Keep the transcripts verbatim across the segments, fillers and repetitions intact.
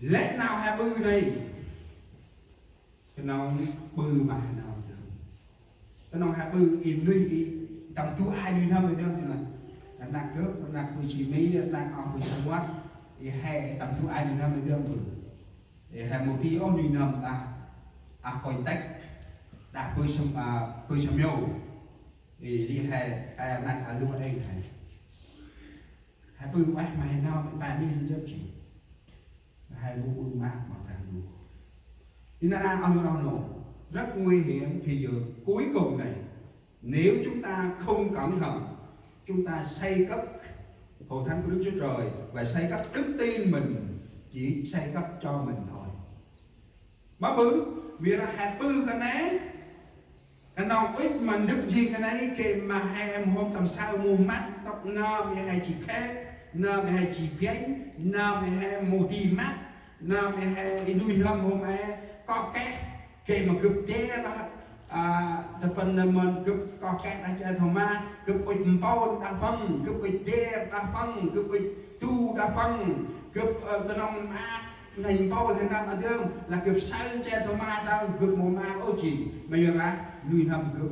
Lĕ nau he ƀư nây, knŏng ƀư ma he nau dơm. Knŏng he ƀư i nuih i tâm du ai nuih n'hâm i dơm, knŏng rnăk gâp, rnăk ƀư ji mi, rnăk oh ƀư samƀŭt, i he tâm du ai nuih n'hâm i dơm ƀư. I he mâu di ôh nuih n'hâm đah, ah, kônh têk, đah ƀư sam, ah, ƀư sam yô. I, i he, he rnăk a lu êng he. He ƀư ueh ma he nau, ƀă ƀă ni jăp ji. He mâu ƀư ma, ma Brah Ndu. Ê nau, ơ, ơ, ơ, rất nguy hiểm thì giờ cuối cùng này, nếu chúng ta không cẩn thận, chúng ta xây cất hội thánh của Đức Chúa Trời và xây cất đức tin mình, chỉ xây cất cho mình thôi. Mâm ƀư, vì là he ƀư kơt nây, knŏng ŭch ma ndâk ji kơt nây, gay ma he mâu hôm tâm saơ mâu măt, ntŭk nơm he ji khet, nơm he ji biănh, nơm he mâu di măt, nơm he i nuih n'hâm hôm he koh keh, gay ma gâp dê đah, a, ta păng nơm mân gâp koh keh đah che thô ma, gâp ŭch mpôl đah păng, gâp ŭch dê đah păng, gâp ŭch du đah păng, gâp, ơ, knŏng ma Nây mpôl he nơm a dơm, lah gâp saơ che thô ma saơ, gâp mâu ma ôh ji. Ma yor lah nuih n'hâm gâp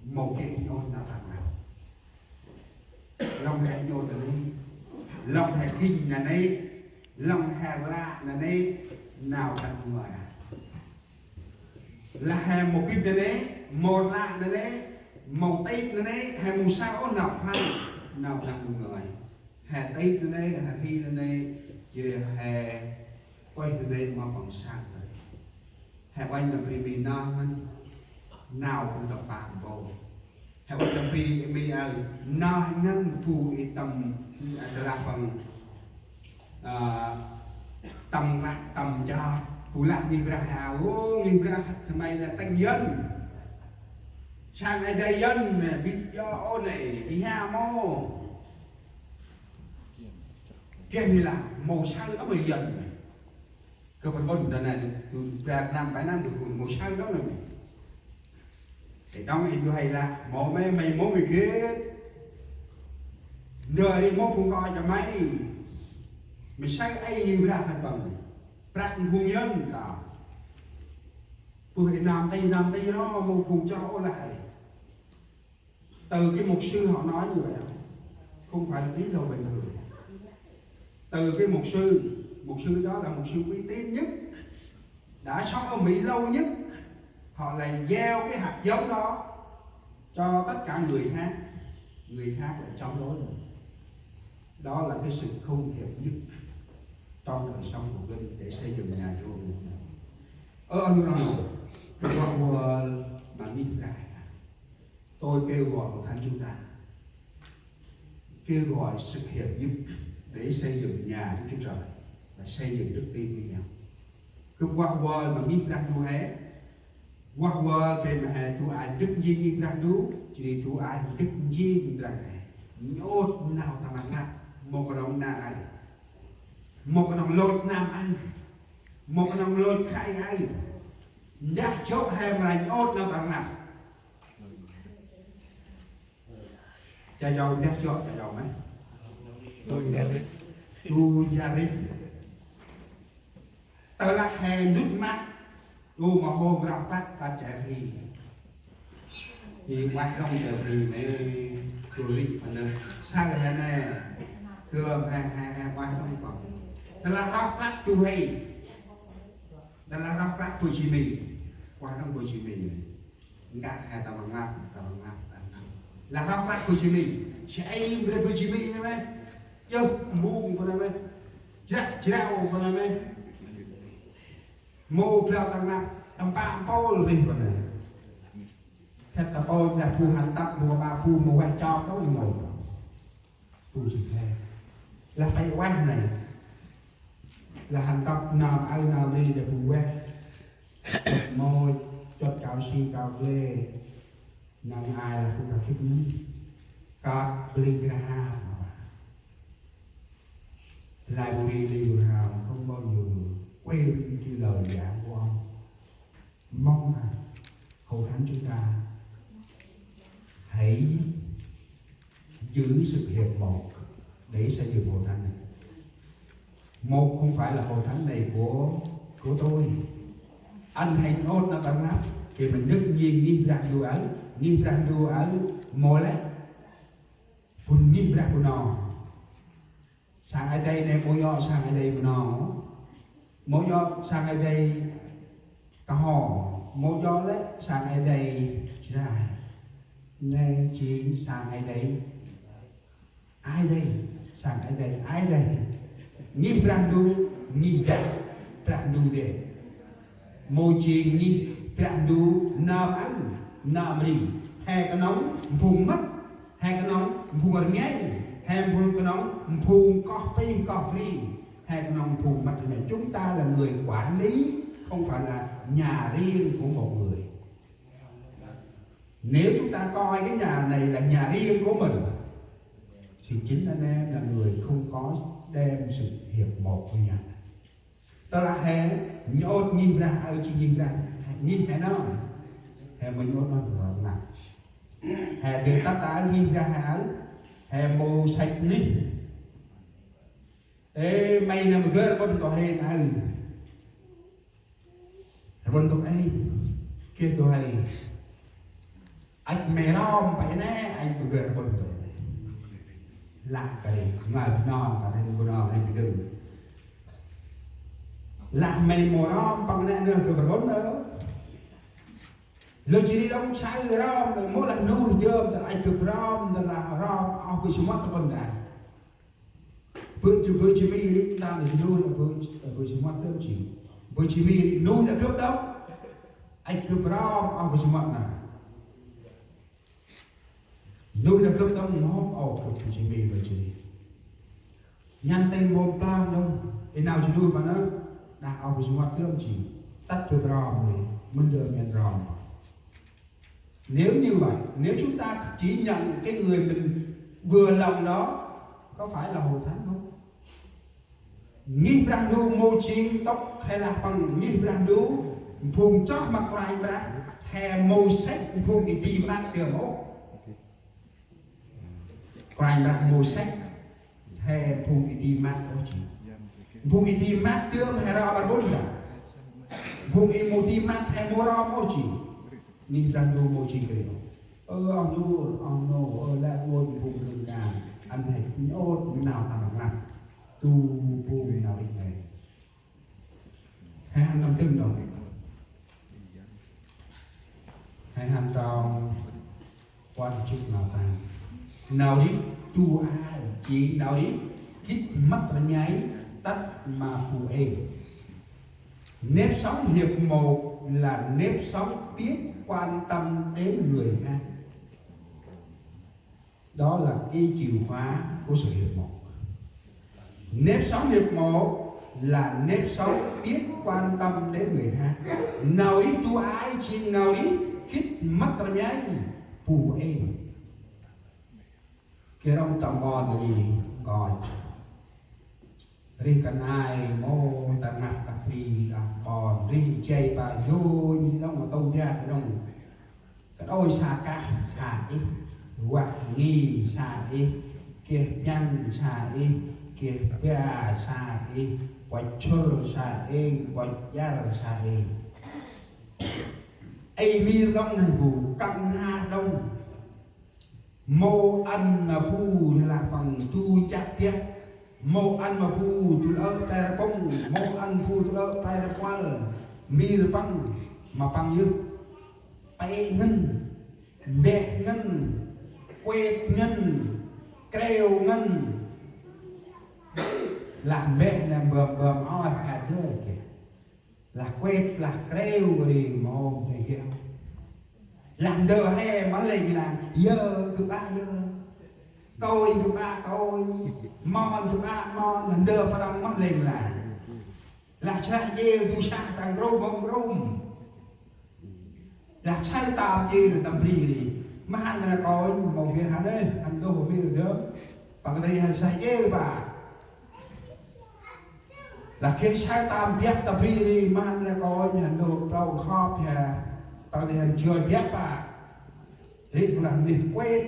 mâu geh ôh nau Brah ngăn. Lŏng he nhôt nanê̆, lŏng he gĭnh nanê̆, lŏng he rla nanê̆, nau Brah ngăn. Lah he mâu gĭnh nanê̆, mâu rla nanê̆, mâu tĭp nanê̆, he mâu saơ ôh nau Brah, nau Brah ngăn. He tĭp nanê̆, he rhi nanê̆, jêh ri he ueh nanê̆ ma păng săk nanê̆. He uănh tâm bri mi nơh ngăn, nau bu tâm pă mpôl. He uănh tâm bri mi aơ, nơh ngăn bu i tâm, a, tơlah păng, a, tâm ră, tâm jot, bu lah ngih Brah he aơ, ô, ngih Brah khân may nơh tĭng Yuăn. Săk nơh jay Yuăn nơh, bi jŏ ô nơh, bi ha mô. Geh ni lah mâu saơ đŏng ma Yuăn. Gâp rƀŭn ta nây, du bar năm, bảy năm du khul mâu saơ đŏng ma. Ê đŏng ê du hay lah, mâu may, may mâu may gĭt. Ndơ ri mâu phung kơi ta may. May saơ ay ngih Brah khân păng. Prăk phung Yuăn kơ. Bơh ê năm tây, năm tây ro, mâu phung cho ô lah ê. Từ cái mục sư họ nói như vậy đó, không phải là tín đồ bình thường. Từ cái mục sư, mục sư đó là mục sư uy tín nhất, đã sống ở Mỹ lâu nhất, họ lại gieo cái hạt giống đó cho tất cả người khác, người khác lại chống đối mình. Đó là cái sự không hiệp nhất trong đời sống của mình để xây dựng nhà Chúa. Ơ, anh, anh, anh, anh, anh, anh, anh, anh, Tôi kêu gọi hội thánh chúng ta kêu gọi sự hiệp nhất để xây dựng nhà Đức Chúa Trời và xây dựng đức tin với nhau. Gâp vah vơl ma ngih Brah Ndu he, vah vơl gay ma he du ai dâk njêng ngih Brah Ndu, jêh ri du ai dâk njêng Brah he. Nhôt nau tâm rnglăp, mâu knŏng nau aơ, mâu knŏng lôch năm aơ, mâu knŏng lôch khay aơ. Ndah jŏ he mra nhôt nau tâm rnglăp. Cha Yau ndah jŏ, cha Yau mê. Du Yaris. Du Yaris. Tơ lah he ndŭt măt. Lu ma hôm rao klăk ta che phi. Phi ueh đŏng che phi mê. Du ri ma nơh. Saơ he nê. Gơm he, he, he ueh đŏng păng. Tơ lah rao klăk du he. Tơ lah rao klăk bu ji mi. Ueh đŏng bu ji mi. Ngă he tâm rnglăp, tâm rnglăp, tâm rnglăp. Lah rao klăk bu ji mi. Sơm ê mre bu ji mi nê mê. Yơh, mbung bu nê mê. Jrăk, jrao bu nê mê. Mâu blau tâm rnglăp, tâm pă mpôl rih bu nê. Khât ta mpôl lah bu hăn tăp, bu ba bu mâu ueh chok đŏng mâu. Bu ji he. Lah pay ueh nê. Lah hăn tăp nơm aơ nơm ri dah bu ueh. Mâu chôt kao si kao ble. Nơm ai lah bu kah khĭt nê. Kah bli grah. Lai bu ri Billy Graham không bao giờ quên cái lời giảng của ông. Mong rằng hội thánh chúng ta hãy giữ sự hiệp một để xây dựng hội thánh này. Một, không phải là hội thánh này của của tôi. Ăn hên ôt na tăng lắm. Thì mình nhớ ngih Brah Ndu aơ, ngih Brah Ndu aơ, mâu lĕ phung ngih Brah Bunong. Sang Ơi Adai nê mâu yơh sang Ơi Adai Bunong, mâu yơh sang Ơi Adai Kơho, mâu yơh lĕ sang Ơi Adai Jrai. Nê jêng sang Ơi Adai Ơi Adai, sang Ơi Adai, Ơi Adai. Ngih Brah Ndu, ngih Brah, Brah Ndu đê. Mâu jêng ngih Brah Ndu nơm aơ, nơm ri. He knŏng phung mât, he knŏng phung rngai, he phung knŏng phung koh pih koh bri, he knŏng phung mât rngai. Chúng ta là người quản lý, không phải là nhà riêng của một người. Nếu chúng ta coi cái nhà này là nhà riêng của mình, thì chính anh em là người không có đem sự hiệp một với nhau. Tơ lah he nhôt ngih Brah aơ, jêng ngih Brah, ngih he nơm, he mâu nhôt nơm nau. He dơi tât aơ ngih Brah aơ, he mâu săch ngih. Ê, may nơm gơ̆ ƀon kŏ he aơ. Ƀon tŭk êng, geh tŭk êng. Ăt may rom pă nê, ăt tŭk geh ƀon tŭk êng. Lah kơt ri, ngai Bunong, kơt ri Bunong, ăt tŭk êng. Lah may mâu rom pă nê, nơh geh ƀon nơh. Lơ jêh ri đŏng say rom, mâu lah nuih dơm, tơ ăt geh rom, tơ lah rom, oh bơh samƀŭt tơ ƀon ta. Bơh jêh, bơh jêh mi ri, ta nê jêh nuih, bơh, bơh jêh mât tơm jêng. Bơh jêh mi ri, nuih ta gâp đŏng. Ăt gâp rom, oh bơh jêh mât nơh. Nuih ta gâp đŏng, mâu, oh, gâp bơh jêh mi, bơh jêh mi. Nhắn tin mâu plang đŏng. Ê nau jêh nuih ma nơh. Đah oh bơh jêh mât tơm jêng. Tât gâp rom ri, mân đơ mân rom. Nếu như vậy, nếu chúng ta chỉ nhận cái người mình vừa lòng đó, có phải là hội thánh không? Ngih Brah Ndu mâu jêng tŭk he lah păng ngih Brah Ndu, phung chroh ma Kôranh Brah, he mâu săch phung i di mât dơm ôh. Kôranh Brah mâu săch he phung i di mât ôh jêng. Phung i di mât dơm he rom ƀon ta. Phung i mâu di mât he mâu rom ôh jêng. Ngih Brah Ndu mâu jêng kơt ri. Ơ, oh nô, oh nô, ơ, lĕ mâu jêng phung đơng ka. Ăn he nhôt nau tâm rnglăp. Tu phung nau rêh he. He hăn tâm dâng đŏng. He hăn trong Quan chức nau tăng. Nau rêh du ai jêng nau rêh gĭt mât rngai tât ma bu êng. Nếp sống hiệp một là nếp sống biết quan tâm đến người khác. Đó là cái chìa khóa của sự hiệp một. Nếp sống hiệp một là nếp sống biết quan tâm đến người khác. Nau rêh du ai jêng nau rêh gĭt mât rngai bu êng. Geh rŏng tâm ƀon ri nkoch. Rêh kơt nây mâu ta ngăp ta bri tâm ƀon. Rêh jay pa yônh rŏng ma tông dak rŏng. Kađôi sa kah sa ih, vah nghi sa ih, geh păng sa ih, geh ba sa ih, kuăch chŭr sa êng, kuăch jar sa êng. Ê mir đŏng nê bu, kăng na đŏng. Mâu ăn ma bu lah păng du chă biăp. Mâu ăn ma bu du lơ pe rpŭng, mâu ăn bu du lơ pe rpuăl. Mir păng, ma păng yơh. Pe ngăn. Mbeh ngăn, kuet ngăn, kreo ngăn. Lah mbeh nê mbơm mbơm oi ha dơi geh. Lah kuet lah kreo ri mâu dơi geh. Lah ndơ he mâu lêng lah, yơ gâp a yơ. Kônh gâp a kônh, mon gâp a mon, lah ndơ prăm mâu lêng lah. Lah srah jêl du sah ta grom mâu grom. Lah say tâm jêl tâm bri ri. Ma hăn ma nê kônh, mâu geh hăn ê, hăn đŏng mir dơm. Păng ta ri hăn srah jêl pa. Lah geh say tâm biăp tâm bri ri, ma hăn ma nê kônh, hăn đŏng plâu khŏp he. Păng ta ri hăn joi biăp pa. Ri bu lah neh kuet.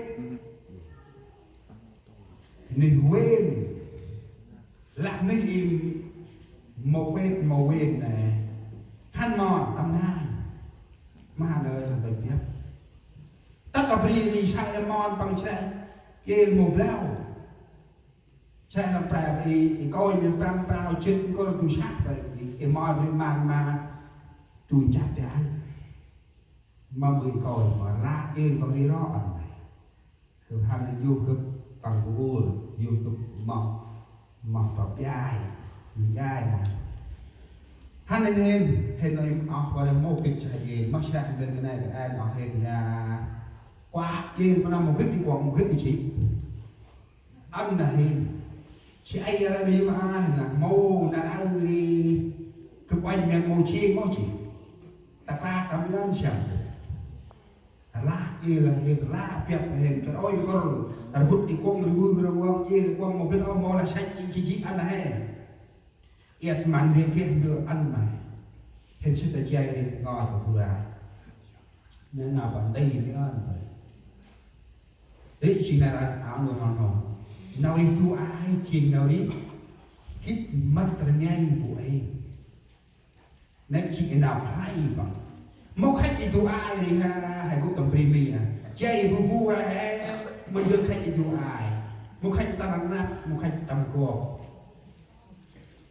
Neh wen. Lah nuyh i mâu kuêt mâu vên nê. Hăn mon tâm ngai. Ma nơh hăn tâm nhăp. Tât ta bri ri sa i mon păng sreh. Jêl mâu blau. Sreh nơh prao i, i kôi nơh prăm prao jêt kôl du sah prao i, i mon ri man ma du nchăt ti ai. Ma bri i kôi ma lah jêl păng ri ro ăn nê. Gâp hăn yôk gâp păng bu ur, yôk gâp moh, moh pa piai, piai moh. Hăn hên, hên nơh i oh, pa nơh mâu gĭt sa jêl, moh sreh bên kơ nê kơ en oh hên ya. Kuă jêl pa nơh mâu gĭt i kuŏng, mâu gĭt i jêh. Ăn nơh hên. Si ai ya ra nơh i ma ai nơh, mâu nơh ai ri. Gâp uănh nơh mâu jêng, mâu jêng. Ta klak tâm yơn siăm. Lah i lah hên, lah biăp hên, kơ ôi kôl, rƀŭt i kuŏng, rƀŭt i kuŏng, jêl i kuŏng, mâu gĭt ôh, mâu lah săch i jêh jêh ăn nơh hên. Iăt măn hên geh ndơ ăn ma. Hên sĭt ta jay ri ngơi kơ bu rai. Nê nau păng nti nê ăn ma. Ri jêng nau rai ao nô nô nô. Nau ri du ai jêng nau ri gĭt măt rmei bu êng. Nê jêng i nau khlay băng. Mâu khăch i du ai ri ha, he gŭ tâm bri mi a. Jay bu bu a he, mâu dơi khăch i du ai. Mâu khăch tâm rnglăp, mâu khăch tâm gop.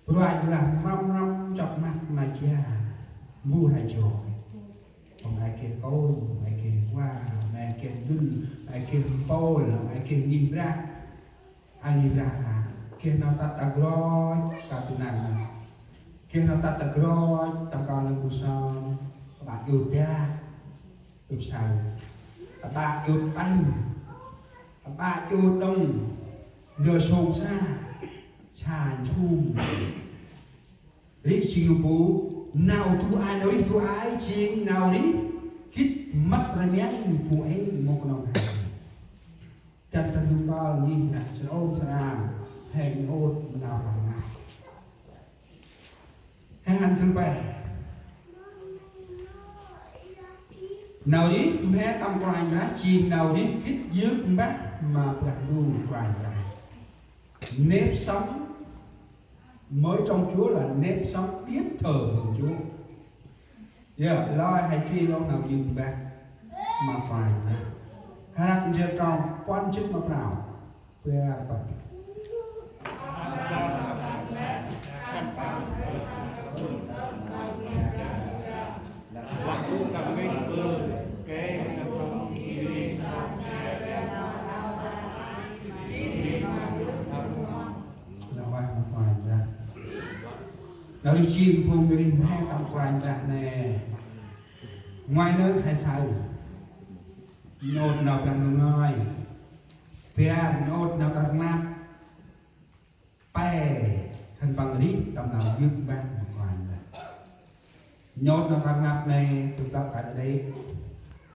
Bruă jêh lah mrăm mrăm chop măt ma jêh. Mbu he joi. Hôm ai geh kônh, hôm ai geh wa, hôm ai geh ndŭl, hôm ai geh mpôl, hôm ai geh ngih brah. Ai ngih brah a. Geh nau tât ta groch, ta tu năn nau. Geh nau tât ta groch, tâm kon lăng bu sơm. Kơ bă jut dak. Tŭp sau. Kơ bă jut tanh. Kơ bă jut đŏng. Ndơ sông sa. Sa nsum. Ri jêng nơh bu, nau du ai, nau ri du ai, jêng nau ri gĭt măt rmei bu êng mâu knŏng he. Dăn ta du kơl ngih năk srôm sram, he nhôt nau rnglăp. He hăn dŭl pe. Nau ri mhe tâm Kôranh Brah, jêng nau ri gĭt yơk mbah ma Brah Ndu Kôranh Brah. Nếp sống mới trong Chúa là nếp sống biết thờ phượng Chúa. Yơ, lơi he jêng lŏng nau yơk mbah ma Kôranh Brah. He răk ndrel trong puăn jê̆t ma prao. Bar păt. Nau ueh ma Kôranh Brah. Nau ri jêng phung ri mhe tâm Kôranh Brah nê. Ngoai nơh he saơ. Nhôt nau Brah Ndu ngơi. Bar nhôt nau ta rnglăp. Pe, khân păng rêh tâm nau yơk mbah ma Kôranh Brah. Nhôt nau ta rnglăp nê, tŭ blăk kơ đei.